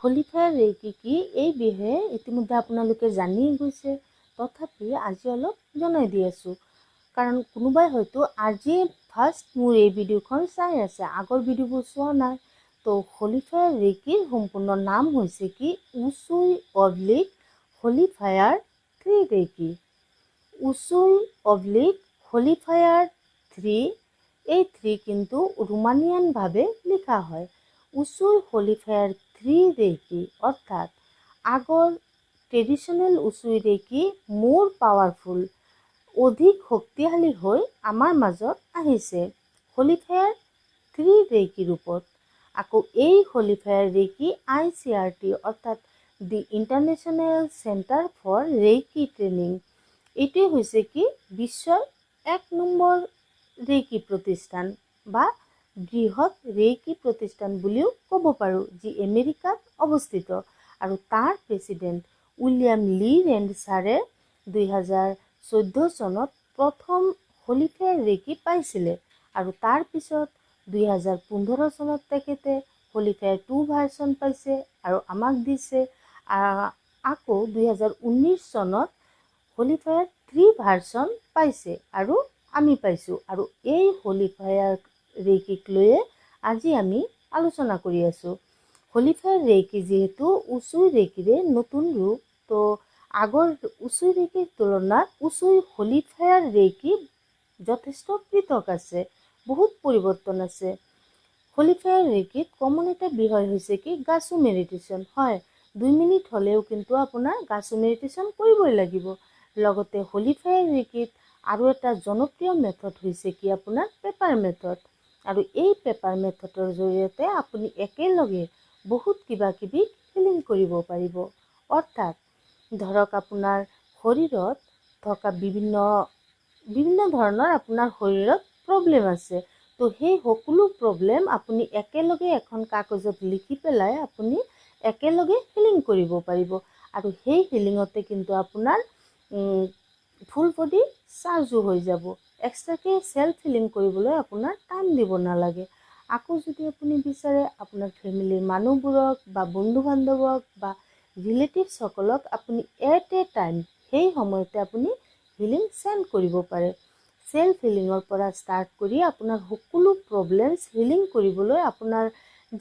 Holi fire reiki কি, এই বিষয়ে ইতিমধ্যে আপোনালোকে জানিয়ে গৈছে। তথাপি আজি অলপ জনাই দি আছোঁ, কাৰণ কোনোবাই হয়তো আজি ফাৰ্ষ্ট মোৰ এই ভিডিঅ'খন চাই আছে, আগৰ ভিডিঅ'বোৰ চোৱা নাই। তো হোলী ফায়াৰ ৰেইকিৰ সম্পূৰ্ণ নাম হৈছে কি Usui oblique holy fire 3 reiki. Usui oblique holy fire 3, এই 3 কিন্তু ৰোমানিয়ানভাৱে লিখা হয়। উচুই হোলী ফায়াৰ 3 ৰেইকি, অৰ্থাৎ আগৰ ট্ৰেডিশ্যনেল উচুই ৰেইকি মোৰ পাৱাৰফুল, অধিক শক্তিশালী হৈ আমাৰ মাজত আহিছে হোলী ফায়াৰ 3 ৰেইকি ৰূপত। আকৌ এই হোলী ফায়াৰ ৰেইকি আইচিআৰটি, অৰ্থাৎ the International Centre for Reiki Training, এইটোৱে হৈছে কি বিশ্বৰ 1 নম্বৰ ৰেইকি প্ৰতিষ্ঠান বা বৃহৎ ৰেইকি প্ৰতিষ্ঠান বুলিও ক'ব পাৰোঁ, যি আমেৰিকাত অৱস্থিত। আৰু তাৰ প্ৰেচিডেণ্ট উইলিয়াম লি ৰেণ্ড ছাৰে 2014 চনত প্ৰথম হোলী ফায়াৰ ৰেইকি পাইছিলে আৰু তাৰপিছত 2015 চনত তেখেতে হোলী ফায়াৰ 2 ভাৰ্চন পাইছে আৰু আমাক দিছে। আকৌ 2019 চনত হোলী ফায়াৰ 3 ভাৰ্চন পাইছে আৰু আমি পাইছোঁ। আৰু এই হোলী ফায়াৰ ৰেইকিক লৈয়ে আজি আমি আলোচনা কৰি আছোঁ। হোলী ফায়াৰ ৰেইকি যিহেতু উচুই ৰেইকিৰে নতুন ৰূপ, তো আগৰ উচুই ৰেইকিৰ তুলনাত উচুই হোলী ফায়াৰ ৰেইকি যথেষ্ট পৃথক আছে, বহুত পৰিৱৰ্তন আছে। হোলী ফায়াৰ ৰেইকিত কমন এটা বিষয় হৈছে কি গাছু মেডিটেশ্যন। হয়, 2 মিনিট হ'লেও কিন্তু আপোনাৰ গাছু মেডিটেশ্যন কৰিবই লাগিব। লগতে হোলী ফায়াৰ ৰেইকিত আৰু এটা জনপ্ৰিয় মেথড হৈছে কি আপোনাৰ পেপাৰ মেথড। আৰু এই পেপাৰ মেথডৰ জৰিয়তে আপুনি একেলগে বহুত কিবা কিবি হিলিং কৰিব পাৰিব। অৰ্থাৎ ধৰক আপোনাৰ শৰীৰত থকা বিভিন্ন বিভিন্ন ধৰণৰ আপোনাৰ শৰীৰত প্ৰব্লেম আছে, তো সেই সকলো প্ৰব্লেম আপুনি একেলগে এখন কাগজত লিখি পেলাই আপুনি একেলগে হিলিং কৰিব পাৰিব। আৰু সেই হিলিঙতে কিন্তু আপোনাৰ ফুল বডি চাৰ্জো হৈ যাব। এক্সট্ৰাকৈ চেল্ফ হিলিং কৰিবলৈ আপোনাৰ টাইম দিব নালাগে। আকৌ যদি আপুনি বিচাৰে আপোনাৰ ফেমিলিৰ মানুহবোৰক বা বন্ধু বান্ধৱক বা ৰিলেটিভছসকলক আপুনি এট এ টাইম সেই সময়তে আপুনি হিলিং চেণ্ড কৰিব পাৰে। চেল্ফ হিলিঙৰ পৰা ষ্টাৰ্ট কৰি আপোনাৰ সকলো প্ৰব্লেমছ হিলিং কৰিবলৈ আপোনাৰ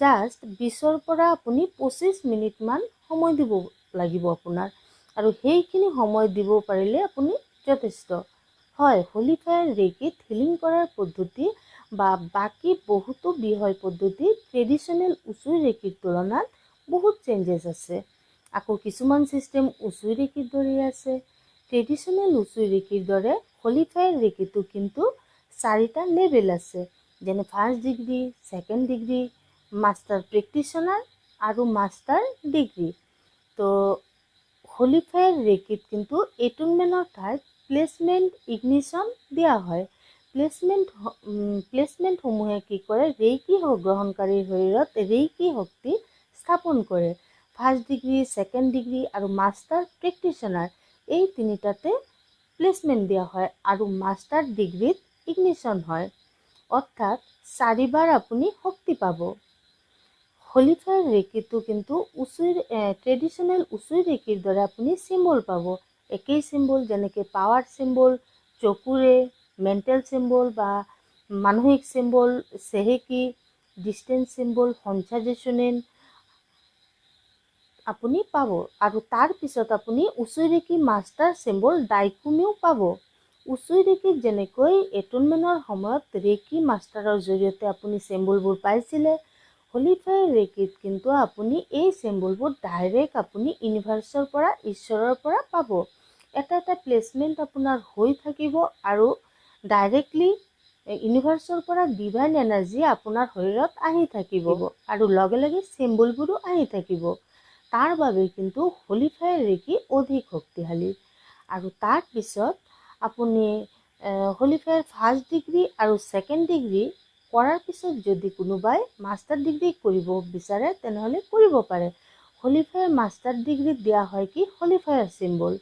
জাষ্ট 20ৰ পৰা আপুনি 25 মিনিটমান সময় দিব লাগিব আপোনাৰ, আৰু সেইখিনি সময় দিব পাৰিলে আপুনি যথেষ্ট। হয়, হোলী ফায়াৰ ৰেইকিত হিলিং কৰাৰ পদ্ধতি বা বাকী বহুতো বিষয় পদ্ধতি ট্ৰেডিশ্যনেল উচুই ৰেইকিৰ তুলনাত বহুত চেঞ্জেছ আছে। আকৌ কিছুমান ছিষ্টেম উচুই ৰেইকিৰ দৰে আছে। ট্ৰেডিশ্যনেল উচুই ৰেইকিৰ দৰে হোলী ফায়াৰ ৰেইকিতো কিন্তু 4টা লেভেল আছে, যেনে first degree, second degree, master practitioner আৰু মাষ্টাৰ ডিগ্ৰী। তো হোলী ফায়াৰ ৰেইকিত কিন্তু এটুনমেণ্টৰ ঠাইত প্লেচমেণ্ট ইগনিশ্যন দিয়া হয়। প্লেচমেণ্টসমূহে কি কৰে, ৰেইকি গ্ৰহণকাৰীৰ শৰীৰত ৰেইকি শক্তি স্থাপন কৰে। ফাৰ্ষ্ট ডিগ্ৰী, ছেকেণ্ড ডিগ্ৰী আৰু মাষ্টাৰ প্ৰেক্টিশ্যনাৰ এই 3টাতে প্লেচমেণ্ট দিয়া হয় আৰু মাষ্টাৰ ডিগ্ৰীত ইগনিশ্যন হয়। অৰ্থাৎ 4বাৰ আপুনি শক্তি পাব। হোলী ফায়াৰ ৰেইকিটো কিন্তু উচুইৰ ট্ৰেডিশ্যনেল উচুই ৰেইকিৰ দৰে আপুনি চিম্বল পাব। একেই চিম্বল, যেনেকৈ পাৱাৰ চিম্বল, চকুৰে, মেণ্টেল চিম্বল বা মানসিক চিম্বল, চেহেকি, ডিষ্টেঞ্চ চিম্বল, সঞ্চাজেশ্যনেন আপুনি পাব। আৰু তাৰপিছত আপুনি উচুই ৰেইকি মাষ্টাৰ চিম্বল ডাইকুমিও পাব। উচুই ৰেইকিত যেনেকৈ এটুনমেণ্টৰ সময়ত ৰেইকি মাষ্টাৰৰ জৰিয়তে আপুনি চিম্বলবোৰ পাইছিলে, হোলী ফায়াৰ ৰেইকিত কিন্তু আপুনি এই চিম্বলবোৰ ডাইৰেক্ট আপুনি ইউনিভাৰ্চৰ পৰা, ঈশ্বৰৰ পৰা পাব। এটা এটা প্লেচমেণ্ট আপোনাৰ হৈ থাকিব আৰু ডাইৰেক্টলি ইউনিভাৰ্চৰ পৰা ডিভাইন এনাৰ্জি আপোনাৰ শৰীৰত আহি থাকিব আৰু লগে লগে চিম্বলবোৰো আহি থাকিব। তাৰ বাবে কিন্তু হোলী ফায়াৰ ৰেইকি অধিক শক্তিশালী। আৰু তাৰপিছত আপুনি হোলী ফায়াৰ ফাৰ্ষ্ট ডিগ্ৰী আৰু ছেকেণ্ড ডিগ্ৰী কৰাৰ পিছত যদি কোনোবাই মাষ্টাৰ ডিগ্ৰী কৰিব বিচাৰে তেনেহ'লে কৰিব পাৰে। হোলী ফায়াৰ মাষ্টাৰ ডিগ্ৰীত দিয়া হয় কি হোলী ফায়াৰ চিম্বল।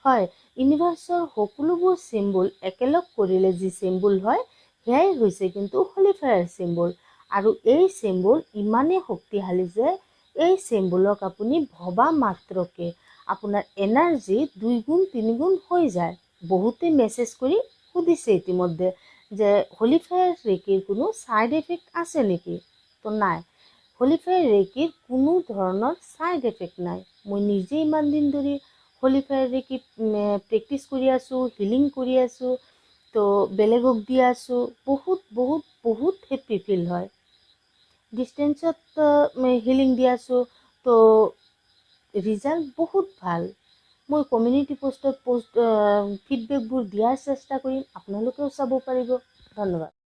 হয়, ইউনিভাৰ্চৰ সকলোবোৰ চিম্বল একেলগ কৰিলে যি চিম্বল হয় সেয়াই হৈছে কিন্তু হোলী ফায়াৰ চিম্বল। আৰু এই চিম্বল ইমানেই শক্তিশালী যে এই চিম্বলক আপুনি ভবা মাত্ৰকে আপোনাৰ এনাৰ্জি দুইগুণ তিনিগুণ হৈ যায়। বহুতে মেছেজ কৰি সুধিছে ইতিমধ্যে যে হলি ফায়াৰ ৰেকিৰ কোনো ছাইড এফেক্ট আছে নেকি? তো নাই, হলি ফায়াৰ ৰেকিৰ কোনো ধৰণৰ ছাইড এফেক্ট নাই। মই নিজে ইমান দিন ধৰি হলি ফায়াৰ ৰেকি প্ৰেক্টিচ কৰি আছোঁ, হিলিং কৰি আছোঁ, তো বেলেগক দি আছোঁ। বহুত বহুত বহুত হেপ্পী ফিল হয়। ডিষ্টেঞ্চত হিলিং দি আছোঁ, তো ৰিজাল্ট বহুত ভাল। মই কমিউনিটি পষ্টত ফিডবেকবোৰ দিয়াৰ চেষ্টা কৰিম, আপোনালোকেও চাব পাৰিব। ধন্যবাদ।